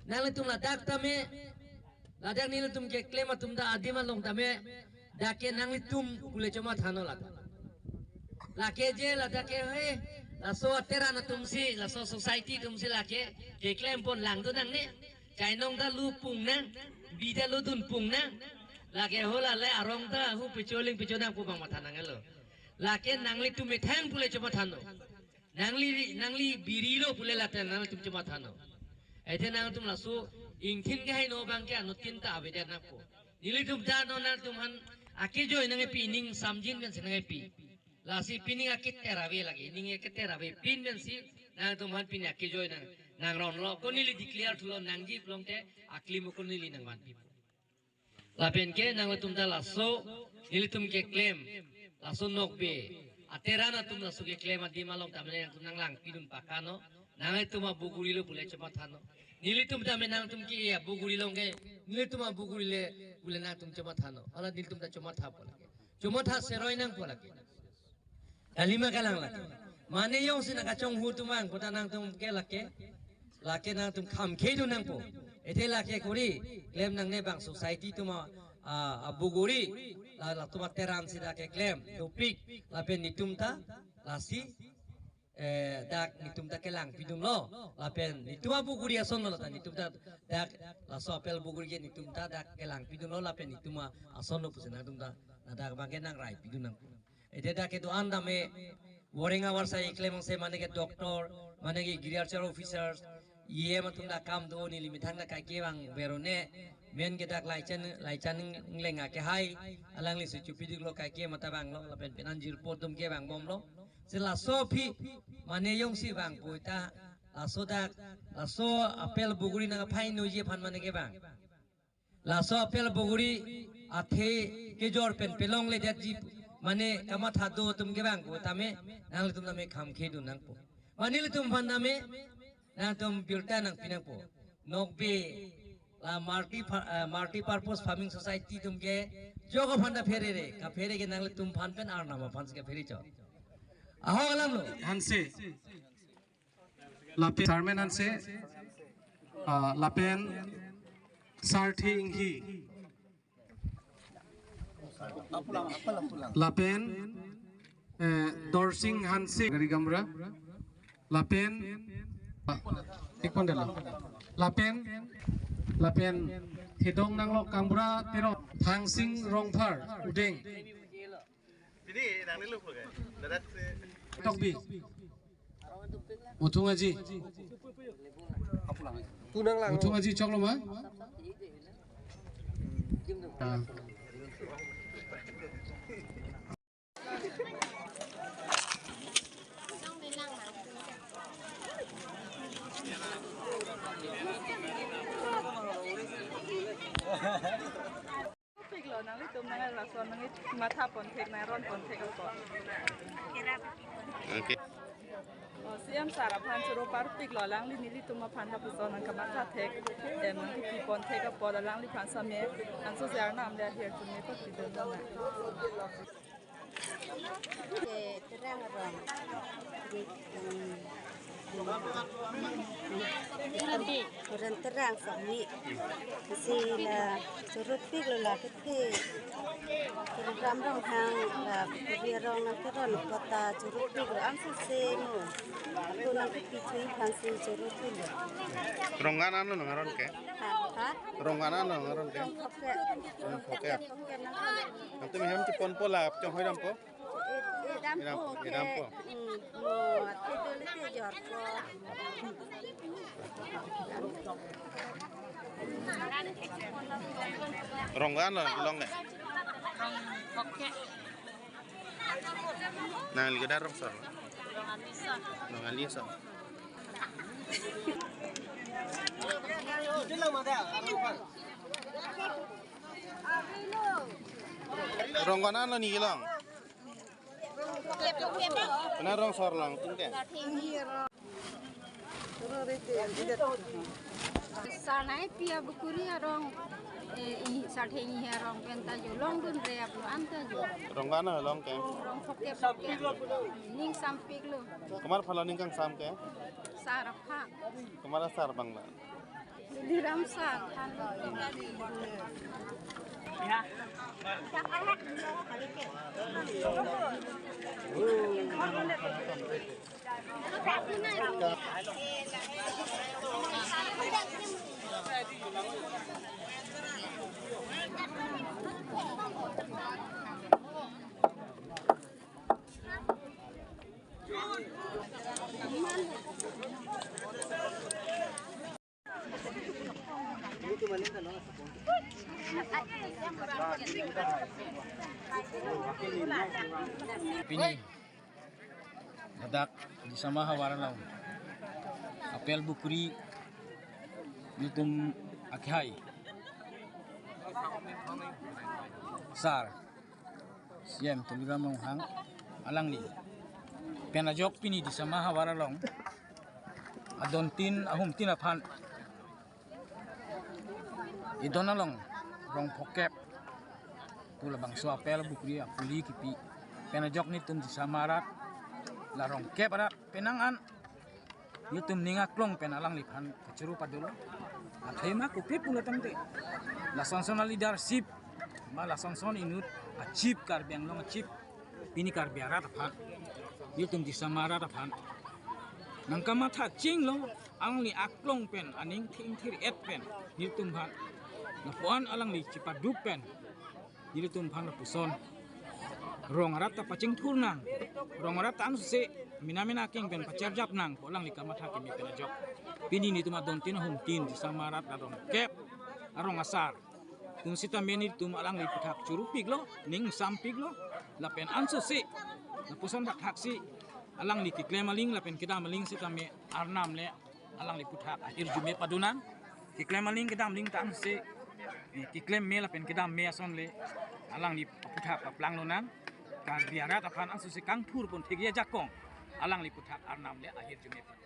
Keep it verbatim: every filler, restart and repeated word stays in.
Nanglitum ladak tame, ladak nelitum keklem atum ta adim along tame, dak ke nanglitum pule chomatha non ladak. Lake je ladak ke he, laso ateran atum si, laso society atum si lake keklem pon langdun nangne. Chainong ta lu pung nang, bi ta lu dun pung nang. Lake ho la le arong ta hu pecholing pecho nang pu bang matha nanglo. Lake nanglitum methang pule chomatha non. Nangli, nangli birilo pule lata nangtum chomatha non. Athe nangtum laso ingthin kehai no bang ke anuttin ta avedet nangpo. Nelitum ta non nangtum aphan akejoi nangkepi, ning samjin pensi nangkepi. Lasi pining aketera ave lake, ning aketera ave pin pensi nangtum aphan pini akejoi nang, nangronlo. Ko neli declare thulo nangji pulote te aklim ko neli nangvanpi. Lapen ke nangtum ta laso, nelitum keklem, laso nokbe ateran atum laso keklem adim along tamne nangtum nanglangpidun pakano, nangtum abuguri lo pule chomatha non. Nelitum tame nangtum ke abuguri along ke, nelitum abuguri le pule nangtum chomatha non. Hala nelitum ta chomatha pon lake. Chomatha seroi nangpo lake. Kalima kalang lake. Mane jongsi nangkachonghu atum vang kota nangtum ke lake. Lake nangtum khamkhedun nangpo. Athe lake kori klem nangne bang society atum a, a, abuguri. La, latum ateran si dak keklem dopik. Lapen netum ta lasi, eh, dak netum ta kelangpidunlo. Lapen netum abuguri asonlo ta netum ta dak laso apel buguri ke netum ta dak kelangpidunlo. Lapen netum asonlo pusi nangtum ta ladak bang ke nangraipidun nangpo. Athe dak kedo-an tame, wareng avar sai klem angse mane ke doctor, mane ke agriculture officers, E M atum ta kam do, neli methang ta kaike vang verone, men ke dak Laichan, Laichan Ingleng akehai, alangli si chupidiklo kaike mata vanglo, lapen penan jirpo atum ke vangbomlo. Si laso aphi, mane jongsi vangpo ta, laso dak, laso apel buguri nangkaphai noji aphan mane ke vang. Laso apel buguri athe kejor pen pelongledetji mane kamatha do atum ke vangpo tame, nanglitum tame khamkhedun nangpo. Mane nelitum aphan tame nangtum birta nangpi nangpo. Nokbe la multi pur-, eh, multi purpose farming society atum ke jok aphan ta pherere, kaphere ke nanglitum aphan pen Arnam aphan si kaphere chot. Ahok alamlo. Hanse. Lapen Charmen Hanse, ah, lapen Sarthi Inghi. Lapen, eh, Dorsing Hanse Gari Gamra. Lapen, ah, ikpon dela. Lapen, lapen Thedong Nanglok Kangbura Teron, Thangsing Rongphar Udeng. Tokbi. Uthung Aji. Uthung Aji choklo ma? Ah. Piklo nanglitum nanglaso nangli matha ponthek nangron ponthek apot. Okay. O, C M sir aphan choro parpiklo alangli nelitum aphan lapuson nangkamatha thek, em, nangkipi ponthek apot alangliphan same, anso jar namle ahir atum ne patpidun nang. Ke Terang Rong. Ran Terang Sami. Si la choro piklo la kethe. Program rong hang la kuri rong nangkeron kota choro piklo amsi se mo. Ko nangkepi thui aphan si choro piklo. Rong an ano nangron ke? Ha, ha? Rong an ano nangron ke? Rong Phokep. Rong Phokep. Rong Phokep nangron. Antum hem chepon po la chonghoi dampo? Edampo, edampo. Hmm, mo, ate dole te jorpo. Rong an lo, long ne? Rong Phokep. Nangli kedar rong sor. Rong Alisa. Rong Alisa. Rong ko-an lo ni kelong? Kena rong sor lang tung ke. Sanai pia bukuri arong, eh, i sarthe ni arong pen ta jo longdunre aplo anta jo. Rong ko-an lo kelong ke? Rong phokep phokep. Ning sampik lo. Komat aphan lo ning kangsam ke? Sar aphan. Komat asar abang lo? Diram sar aphan lo. Pini ladak Disama havar along apel bukuri nelitum akhai sar C M Tuliram Ronghang alangli pen ajok pini Disama havar along adon tin ahum tin aphan idon along rong phokep pu labangso apel bukuri apuli kipi pen ajok nelitum Disama arat la rong kep arat penang an nelitum ning aklong pen alangliphan kachuru padul. Athema kopi pulo tangte, lasonson a leadership ma lasonson inut a chief, Karbi Anglong a chief, pini Karbi arat aphan, nelitum Disama arat aphan nangkamatha chinglo, alangli aklong pen aning thengthir et pen nelitum aphan lapuan alangli chipaduk pen nelitum aphan lapuson rong arat ta pachingthur nang, rong arat ta ansi mina mina aking pen pacharjap nang pu alangli kamatha kimi pen ajok pini nelitum adon tin ahum tin Disama arat la rong kep arong asar atum sitame nelitum alangli aphuthak churu piklo, ning sam piklo, lapen ansi lapuson thakthak si alangli keklem aling lapen kedam aling sitame Arnam le alangli aphuthak ahirjume padun nang. Keklem aling kedam aling ta ansi, eh, keklem me lapen kedam me ason le alangli aphuthak paplang lonang. Karbi arat aphan ansi kangthur pon thekji ajakong alangli aphuthak Arnam le ahirjume padun.